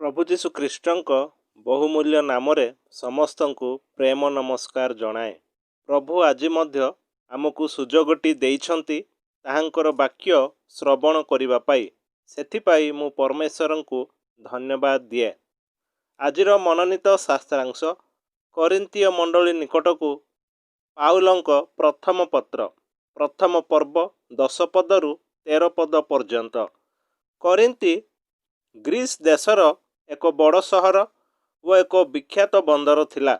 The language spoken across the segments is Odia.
ପ୍ରଭୁ ଯୀଶୁ ଖ୍ରୀଷ୍ଟଙ୍କ ବହୁମୂଲ୍ୟ ନାମରେ ସମସ୍ତଙ୍କୁ ପ୍ରେମ ନମସ୍କାର ଜଣାଏ। ପ୍ରଭୁ ଆଜି ମଧ୍ୟ ଆମକୁ ସୁଯୋଗଟି ଦେଇଛନ୍ତି ତାହାଙ୍କର ବାକ୍ୟ ଶ୍ରବଣ କରିବା ପାଇଁ। ସେଥିପାଇଁ ମୁଁ ପରମେଶ୍ୱରଙ୍କୁ ଧନ୍ୟବାଦ ଦିଏ। ଆଜିର ମନୋନୀତ ଶାସ୍ତ୍ରାଂଶ କରିନ୍ଥୀୟ ମଣ୍ଡଳୀ ନିକଟକୁ ପାଉଲଙ୍କ ପ୍ରଥମ ପତ୍ର, ପ୍ରଥମ ପର୍ବ, 10 ପଦରୁ 13 ପଦ ପର୍ଯ୍ୟନ୍ତ। କରିନ୍ଥି ଗ୍ରୀସ୍ ଦେଶର ଏକ ବଡ଼ ସହର ଓ ଏକ ବିଖ୍ୟାତ ବନ୍ଦର ଥିଲା।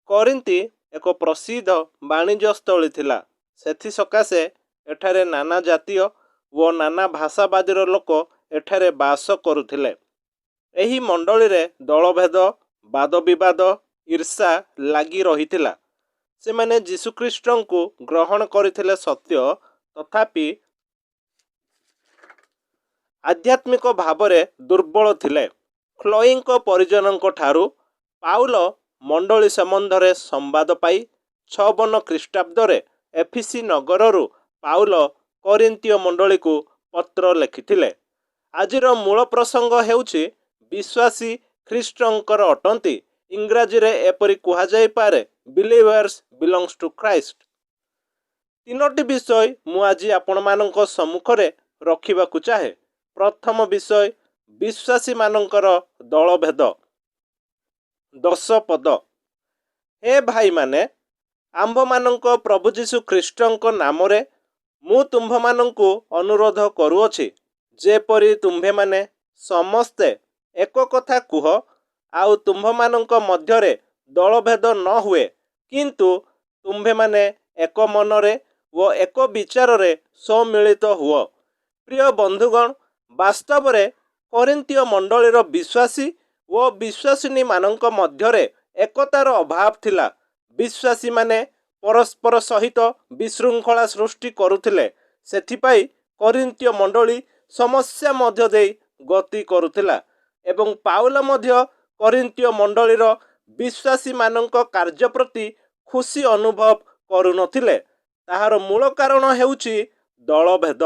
କରିନ୍ଥି ଏକ ପ୍ରସିଦ୍ଧ ବାଣିଜ୍ୟସ୍ଥଳୀ ଥିଲା। ସେଥିସକାଶେ ଏଠାରେ ନାନା ଜାତୀୟ ଓ ନାନା ଭାଷାବାଦୀର ଲୋକ ଏଠାରେ ବାସ କରୁଥିଲେ। ଏହି ମଣ୍ଡଳୀରେ ଦଳଭେଦ, ବାଦବିବାଦ, ଈର୍ଷା ଲାଗି ରହିଥିଲା। ସେମାନେ ଯୀଶୁଖ୍ରୀଷ୍ଟଙ୍କୁ ଗ୍ରହଣ କରିଥିଲେ ସତ୍ୟ, ତଥାପି ଆଧ୍ୟାତ୍ମିକ ଭାବରେ ଦୁର୍ବଳ ଥିଲେ। ଖ୍ଲୋଇଙ୍କ ପରିଜନଙ୍କ ଠାରୁ ପାଉଲ ମଣ୍ଡଳୀ ସମ୍ବନ୍ଧରେ ସମ୍ବାଦ ପାଇ 56 ଖ୍ରୀଷ୍ଟାବ୍ଦରେ ଏଫିସି ନଗରରୁ ପାଉଲ କରିନ୍ଥୀୟ ମଣ୍ଡଳୀକୁ ପତ୍ର ଲେଖିଥିଲେ। ଆଜିର ମୂଳ ପ୍ରସଙ୍ଗ ହେଉଛି ବିଶ୍ୱାସୀ ଖ୍ରୀଷ୍ଟଙ୍କର ଅଟନ୍ତି। ଇଂରାଜୀରେ ଏପରି କୁହାଯାଇପାରେ, ବିଲିଭର୍ସ ବିଲଙ୍ଗସ୍ ଟୁ ଖ୍ରାଇଷ୍ଟ। ତିନୋଟି ବିଷୟ ମୁଁ ଆଜି ଆପଣମାନଙ୍କ ସମ୍ମୁଖରେ ରଖିବାକୁ ଚାହେଁ। ପ୍ରଥମ ବିଷୟ, ବିଶ୍ୱାସୀମାନଙ୍କର ଦଳଭେଦ। 10 ପଦ। ହେ ଭାଇମାନେ, ଆମ୍ଭମାନଙ୍କ ପ୍ରଭୁ ଯୀଶୁ ଖ୍ରୀଷ୍ଟଙ୍କ ନାମରେ ମୁଁ ତୁମ୍ଭମାନଙ୍କୁ ଅନୁରୋଧ କରୁଅଛି, ଯେପରି ତୁମ୍ଭେମାନେ ସମସ୍ତେ ଏକ କଥା କୁହ, ଆଉ ତୁମ୍ଭମାନଙ୍କ ମଧ୍ୟରେ ଦଳଭେଦ ନ ହୁଏ, କିନ୍ତୁ ତୁମ୍ଭେମାନେ ଏକ ମନରେ ଓ ଏକ ବିଚାରରେ ସମ୍ମିଳିତ ହୁଅ। ପ୍ରିୟ ବନ୍ଧୁଗଣ, ବାସ୍ତବରେ କରିନ୍ଥୀୟ ମଣ୍ଡଳୀର ବିଶ୍ୱାସୀ ଓ ବିଶ୍ୱାସିନୀମାନଙ୍କ ମଧ୍ୟରେ ଏକତାର ଅଭାବ ଥିଲା। ବିଶ୍ୱାସୀମାନେ ପରସ୍ପର ସହିତ ବିଶୃଙ୍ଖଳା ସୃଷ୍ଟି କରୁଥିଲେ। ସେଥିପାଇଁ କରିନ୍ଥୀୟ ମଣ୍ଡଳୀ ସମସ୍ୟା ମଧ୍ୟ ଦେଇ ଗତି କରୁଥିଲା ଏବଂ ପାଉଲ ମଧ୍ୟ କରିନ୍ଥୀୟ ମଣ୍ଡଳୀର ବିଶ୍ୱାସୀମାନଙ୍କ କାର୍ଯ୍ୟ ପ୍ରତି ଖୁସି ଅନୁଭବ କରୁନଥିଲେ। ତାହାର ମୂଳ କାରଣ ହେଉଛି ଦଳଭେଦ।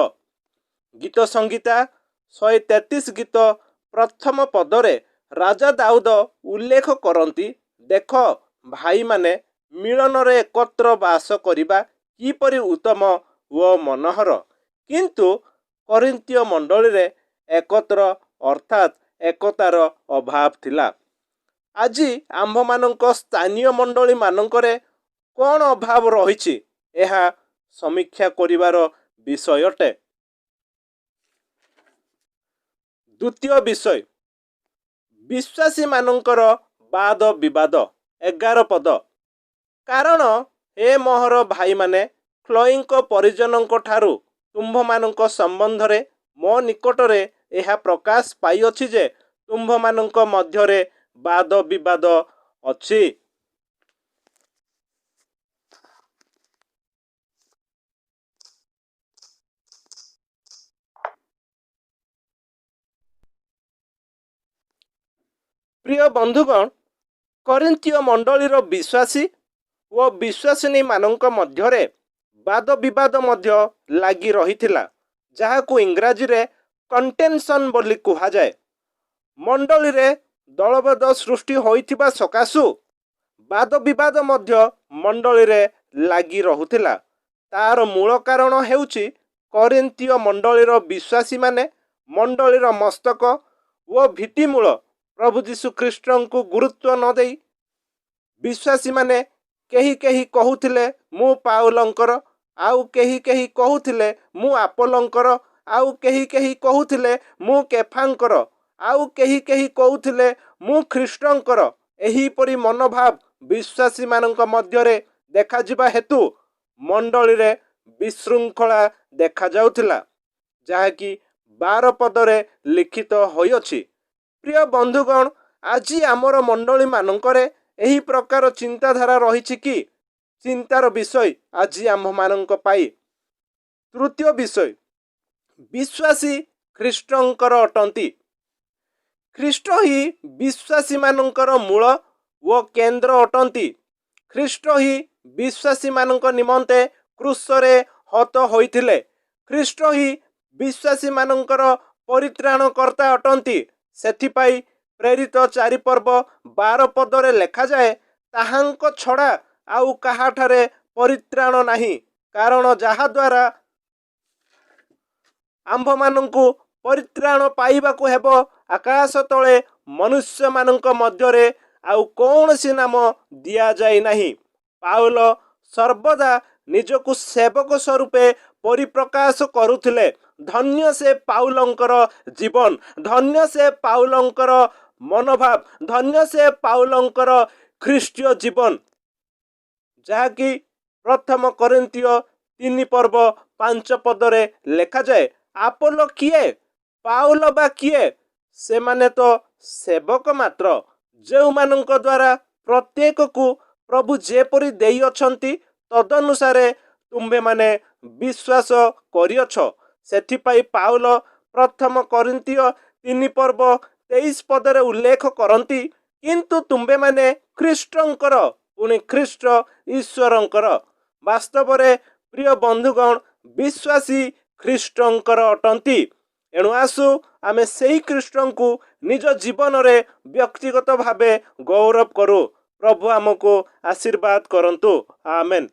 ଗୀତ ସଂହିତା 133 ଗୀତ ପ୍ରଥମ ପଦରେ ରାଜା ଦାଉଦ ଉଲ୍ଲେଖ କରନ୍ତି, ଦେଖ ଭାଇମାନେ, ମିଳନରେ ଏକତ୍ର ବାସ କରିବା କିପରି ଉତ୍ତମ ଓ ମନୋହର। କିନ୍ତୁ କରିନ୍ଥୀୟ ମଣ୍ଡଳୀରେ ଏକତ୍ର ଅର୍ଥାତ୍ ଏକତାର ଅଭାବ ଥିଲା। ଆଜି ଆମ୍ଭମାନଙ୍କ ସ୍ଥାନୀୟ ମଣ୍ଡଳୀମାନଙ୍କରେ କ'ଣ ଅଭାବ ରହିଛି, ଏହା ସମୀକ୍ଷା କରିବାର ବିଷୟ ଅଟେ। ଦ୍ୱିତୀୟ ବିଷୟ, ବିଶ୍ୱାସୀମାନଙ୍କର ବାଦ ବିବାଦ। 11 ପଦ। କାରଣ ହେ ମୋହର ଭାଇମାନେ, ଖ୍ଲୋଇଙ୍କ ପରିଜନଙ୍କ ଠାରୁ ତୁମ୍ଭମାନଙ୍କ ସମ୍ବନ୍ଧରେ ମୋ ନିକଟରେ ଏହା ପ୍ରକାଶ ପାଇଅଛି ଯେ ତୁମ୍ଭମାନଙ୍କ ମଧ୍ୟରେ ବାଦ ବିବାଦ ଅଛି। ପ୍ରିୟ ବନ୍ଧୁଗଣ, କରିନ୍ଥୀୟ ମଣ୍ଡଳୀର ବିଶ୍ୱାସୀ ଓ ବିଶ୍ୱାସିନୀମାନଙ୍କ ମଧ୍ୟରେ ବାଦ ବିବାଦ ମଧ୍ୟ ଲାଗି ରହିଥିଲା, ଯାହାକୁ ଇଂରାଜୀରେ କଣ୍ଟେନସନ୍ ବୋଲି କୁହାଯାଏ। ମଣ୍ଡଳୀରେ ଦଳଭେଦ ସୃଷ୍ଟି ହୋଇଥିବା ସକାଶୁ ବାଦ ବିବାଦ ମଧ୍ୟ ମଣ୍ଡଳୀରେ ଲାଗି ରହୁଥିଲା। ତାର ମୂଳ କାରଣ ହେଉଛି କରିନ୍ଥୀୟ ମଣ୍ଡଳୀର ବିଶ୍ୱାସୀମାନେ ମଣ୍ଡଳୀର ମସ୍ତକ ଓ ଭିତ୍ତିମୂଳ ପ୍ରଭୁ ଯୀଶୁ ଖ୍ରୀଷ୍ଟଙ୍କୁ ଗୁରୁତ୍ୱ ନ ଦେଇ ବିଶ୍ୱାସୀମାନେ କେହି କେହି କହୁଥିଲେ ମୁଁ ପାଉଲଙ୍କର, ଆଉ କେହି କେହି କହୁଥିଲେ ମୁଁ ଆପୋଲୋଙ୍କର, ଆଉ କେହି କେହି କହୁଥିଲେ ମୁଁ କେଫାଙ୍କର, ଆଉ କେହି କେହି କହୁଥିଲେ ମୁଁ ଖ୍ରୀଷ୍ଟଙ୍କର। ଏହିପରି ମନୋଭାବ ବିଶ୍ୱାସୀମାନଙ୍କ ମଧ୍ୟରେ ଦେଖାଯିବା ହେତୁ ମଣ୍ଡଳୀରେ ବିଶୃଙ୍ଖଳା ଦେଖାଯାଉଥିଲା, ଯାହାକି 12 ପଦରେ ଲିଖିତ ହୋଇଅଛି। ପ୍ରିୟ ବନ୍ଧୁଗଣ, ଆଜି ଆମର ମଣ୍ଡଳୀମାନଙ୍କରେ ଏହି ପ୍ରକାର ଚିନ୍ତାଧାରା ରହିଛି କି? ଚିନ୍ତାର ବିଷୟ ଆଜି ଆମ୍ଭମାନଙ୍କ ପାଇଁ। ତୃତୀୟ ବିଷୟ, ବିଶ୍ୱାସୀ ଖ୍ରୀଷ୍ଟଙ୍କର ଅଟନ୍ତି। ଖ୍ରୀଷ୍ଟ ହିଁ ବିଶ୍ୱାସୀମାନଙ୍କର ମୂଳ ଓ କେନ୍ଦ୍ର ଅଟନ୍ତି। ଖ୍ରୀଷ୍ଟ ହିଁ ବିଶ୍ୱାସୀମାନଙ୍କ ନିମନ୍ତେ କ୍ରୁଶରେ ହତ ହୋଇଥିଲେ। ଖ୍ରୀଷ୍ଟ ହିଁ ବିଶ୍ୱାସୀମାନଙ୍କର ପରିତ୍ରାଣକର୍ତ୍ତା ଅଟନ୍ତି। ସେଥିପାଇଁ ପ୍ରେରିତ 4 ପର୍ବ 12 ପଦରେ ଲେଖାଯାଏ, "ତାହାଙ୍କ ଛଡ଼ା ଆଉ କାହାଠାରେ ପରିତ୍ରାଣ ନାହିଁ, କାରଣ ଯାହାଦ୍ୱାରା ଆମ୍ଭମାନଙ୍କୁ ପରିତ୍ରାଣ ପାଇବାକୁ ହେବ, ଆକାଶ ତଳେ ମନୁଷ୍ୟମାନଙ୍କ ମଧ୍ୟରେ ଆଉ କୌଣସି ନାମ ଦିଆଯାଇ ନାହିଁ।" ପାଉଲ ସର୍ବଦା ନିଜକୁ ସେବକ ସ୍ୱରୂପେ ପରିପ୍ରକାଶ କରୁଥିଲେ। ଧନ୍ୟ ସେ ପାଉଲଙ୍କର ଜୀବନ, ଧନ୍ୟ ସେ ପାଉଲଙ୍କର ମନୋଭାବ, ଧନ୍ୟ ସେ ପାଉଲଙ୍କର ଖ୍ରୀଷ୍ଟୀୟ ଜୀବନ, ଯାହାକି ପ୍ରଥମ କରିନ୍ଥୀୟ 3 ପର୍ବ 5 ପଦରେ ଲେଖାଯାଏ, "ଆପୋଲୋ କିଏ? ପାଉଲ ବା କିଏ? ସେମାନେ ତ ସେବକ ମାତ୍ର, ଯେଉଁମାନଙ୍କ ଦ୍ୱାରା ପ୍ରତ୍ୟେକକୁ ପ୍ରଭୁ ଯେପରି ଦେଇଅଛନ୍ତି, ତଦନୁସାରେ ତୁମ୍ଭେମାନେ ବିଶ୍ୱାସ କରିଅଛ।" ସେଥିପାଇଁ ପାଉଲ ପ୍ରଥମ କରିନ୍ଥୀୟ 3 ପର୍ବ 23 ପଦରେ ଉଲ୍ଲେଖ କରନ୍ତି, "କିନ୍ତୁ ତୁମ୍ଭେମାନେ ଖ୍ରୀଷ୍ଟଙ୍କର, ପୁଣି ଖ୍ରୀଷ୍ଟ ଈଶ୍ୱରଙ୍କର।" ବାସ୍ତବରେ ପ୍ରିୟ ବନ୍ଧୁଗଣ, ବିଶ୍ୱାସୀ ଖ୍ରୀଷ୍ଟଙ୍କର ଅଟନ୍ତି। ଏଣୁ ଆସୁ ଆମେ ସେଇ ଖ୍ରୀଷ୍ଟଙ୍କୁ ନିଜ ଜୀବନରେ ବ୍ୟକ୍ତିଗତ ଭାବେ ଗୌରବ କରୁ। ପ୍ରଭୁ ଆମକୁ ଆଶୀର୍ବାଦ କରନ୍ତୁ। ଆମେନ୍।